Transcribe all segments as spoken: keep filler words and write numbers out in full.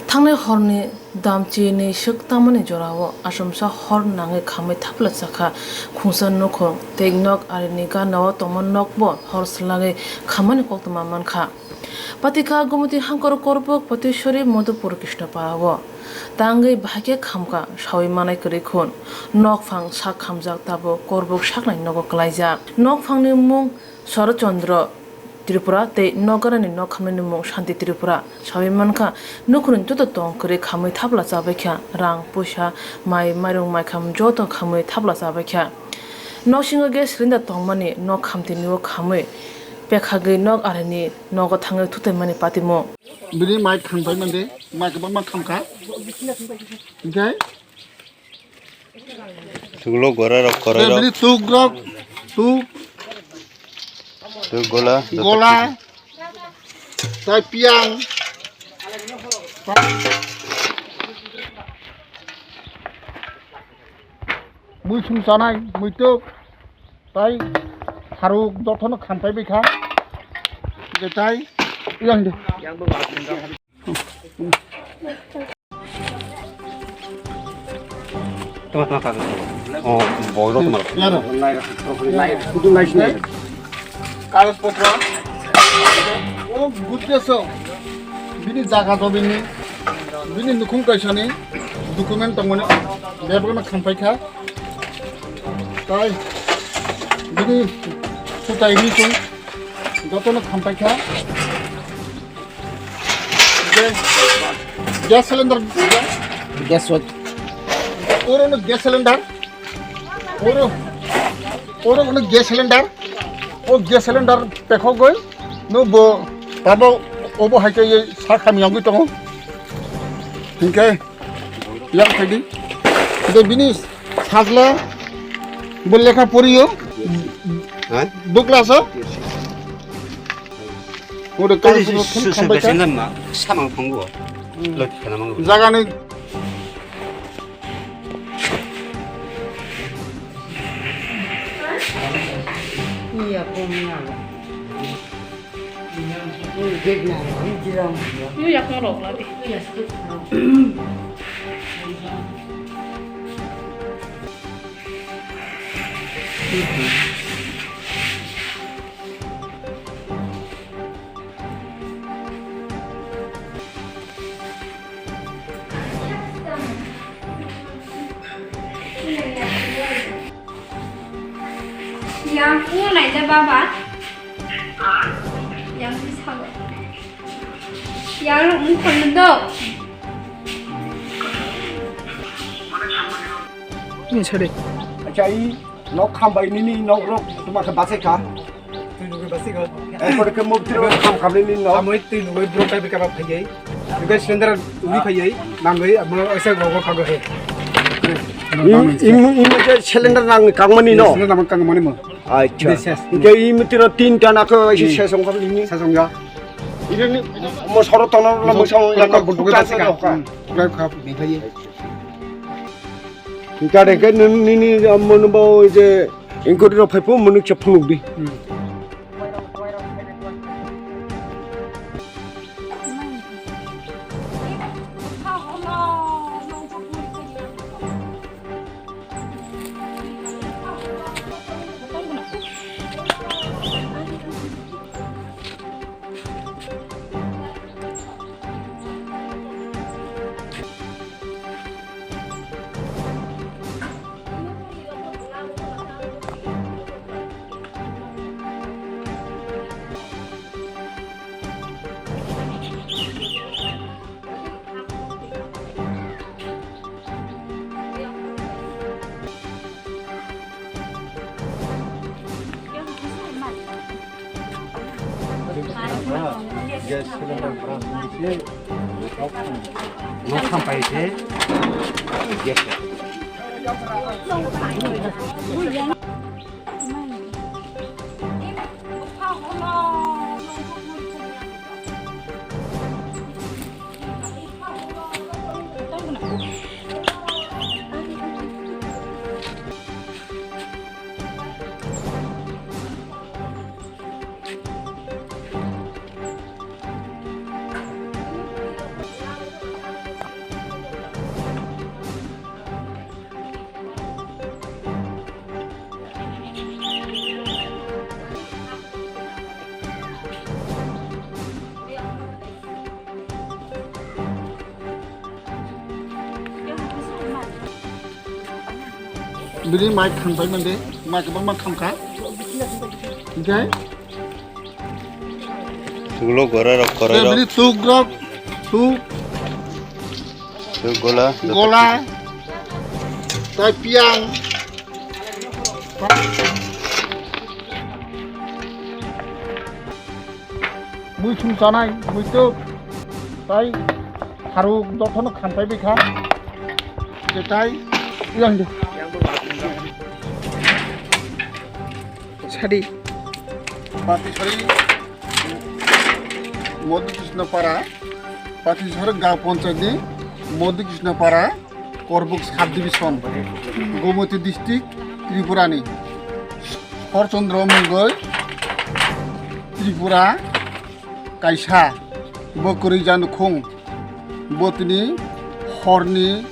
Thangnai horni damchini swk tamani jorao achomsa hor nangwi khamwi thapla chakha khungsa nukhung tei nok arini ganao tongma nokbo hor swlangwi khammani koktwma mankha. Patikha Gumoti Hangkor Korbuk Patishwari Madhupur Krishnaparao tangwi bahai khe khamkha sawi manai kwrwi khun. Nokphang sak khamjak tabuk korbuk saknai nogo kwlaijak. Nokphangni mung Sorochondro Tripura tei nokgarani nok khamnaini mung Shanti Tripura. Sawi mankha, nukhungni joto tong kwrwi khamwi thapla chabaikha, rang, puisa, mai, mairung, maikham joto khamwi thapla chabaikha. Noksingo gas cylinder tongmani nok khamtini o khamwi pekhagwi nok arini nogo thangwi thutaimani patimo. Bini mai khampai mande, mai kwbangma khamkha. Hinkhe Tuklok gora rok koroi rok. Bini tuk rok, tuk. Tuk gola. Gola. Tai piang. Mui sung chanai, mui tuk. Tai haruk jotono khampai bai kha. Je tai yang de. Tama, tama, tama. Oh, boy, tama. Yara. Kudu nai sini. Kagoj potro. O gutya so. Bini jaga to bini. Bini nukhung kaisani document tongmani bebakno khampai kha. Tai bini sutai ri chung jotono khampai kha. Gas, gas cylinder. Gas wat. Oro no gas cylinder. Oro, oro no gas cylinder. O gas cylinder pekhogoi no bo tabo obo hai khe sa khami yongwi tongo. Hinkhe yang khaidi. De bini sajla bo lekha poriyo. Ha? Bo class o. Oro tei kaisa su-, su-, khambai su-, kha. Besengan ma, samang phungo. Hmm. Loti khana mango. Jaga ni. Iya, kong na. Iya, kong na. Iya, kong na. Iya, kong na. Yang puno naide baba. Yang bisa. Yang mukul do. Ini sore. Acha, i nok khambai nini nok rok tuma khe basai kha. Twi lugwi basai kha. Ekor khe mukti rok kham khamni nini nok. Amoi twi lugwi bro kai bika phaigai. Bika cylinder uli phaigai. Nangwi amo ese gogo phago he. Im, im, im je cylinder nang kangmani no. Cylinder nang kangmani mo. Acha. Bini ses. Ke im tiro tin ta na ko isi ses ong khamni. Ses ong ya. Ini mo soro tono la mo song ya ko buka basai kha. Buka kha bini phaigai. Hingkha de khe nini, nini, ah, mono bo je inquiry rok phai phung mono khe phunuk di. Hmm. Gas cylinder bra hwnwi se nok sampai se gas. Bini mai khampai mande, mai kwbangma khamkha. Hingke? Tulo gora rok, korai rok. Bini tuk rok, tuk. Tuk gola. Gola. Tai piang. Muichung chanai, muituk, tai haruk jotono khampai bikha. Jetai, yang de. Sadi. Patisari Madhu Krishna Para, Patisari Gaon Panchayat ni Madhu Krishna Para. Korbuk Sub Division, Gomoti District, Tripura ni. Sor Chandra mungoi Tripura kaisa, bo kwrwi ja nukhung, bo tini horni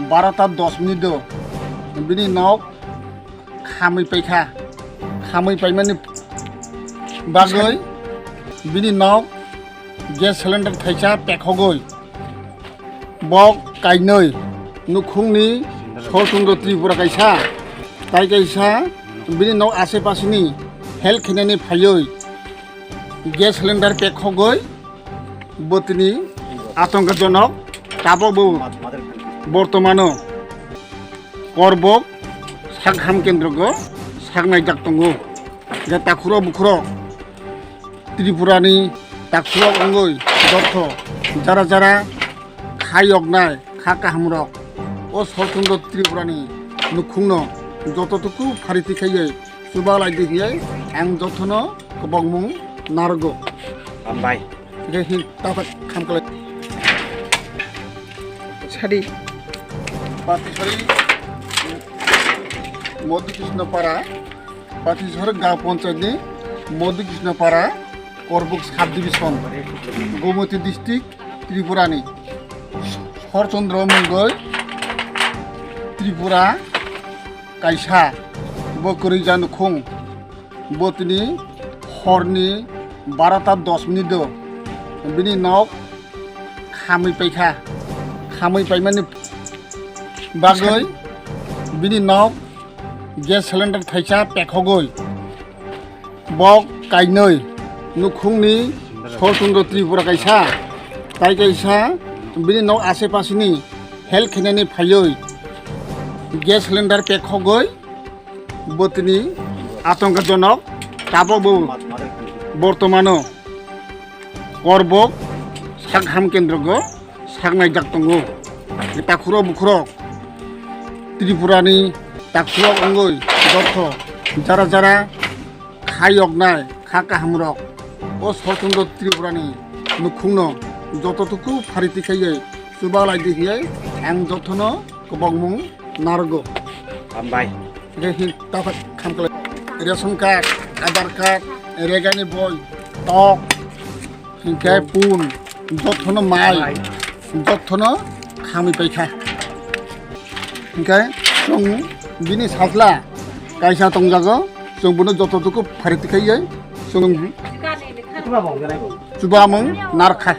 barota dos minute do bini nok khamwi paikha, khamwi paimani bagwi bini nok gas cylinder thaisa pekhogwi. Bok kainwi nukhungni Sor Chandra Tripura kaisa, tai kaisa bini nok ashe paseni help khainani phaiwi gas cylinder pekhogwi bo tini atongkajonok tabok bo bortomano Korbok sak ham kendrogo sak naijak tongo. Je takhuro bukhuro Tripurani takhurok wngwi jotho jara jara kha yoknai kha kahamrok o Sor Chandra Tripurani nukhungno joto tuku phariti khaiwi chuba laidi hinwi ang jothono kwbangmung narwgo. Hambai. Hingke hin tata khamkhlai. Sadi. Patisari Madhu Krishna Para, Patisari Gaon Panchayat ni Madhu Krishna Para, Korbuk Sub Division, Gomoti District, Tripura ni. Sor Chandra mungoi Tripura kaisa, bo kwrwi ja nukhung. Bo tini horni barota dos minute do bini nok khamwi paikha. Khamwi paimani bagwi bini nok gas cylinder thaisa pekhogwi. Bok kainwi nukhungni Sor Chandra Tripura kaisa, tai kaisa bini nok ashe paseni help khainani phaiwi gas cylinder pekhogwi. Bo tini atongkajonok tabok bo bortomano Korbok sak ham kendrogo sak naijak tongo. Takhuro bukhuro Tripurani takhurok wngwi jotho jara jara kha yoknai kha kahamrok o Sor Chandra Tripurani nukhungno joto tuku phariti khaiwi chuba laidi hinwi ang jothono kwbangmung narwgo. Hambai. Hingke hin tata khamkhlai. Ration card, Aadhaar card, Regani boi, tok, hingke pun, jothono mai, jothono khamwi paikha. Hingke chwng bini sajla kaisa tongjago, chwng bono joto tuku phariti khaiwi chwng chubamung narwkha.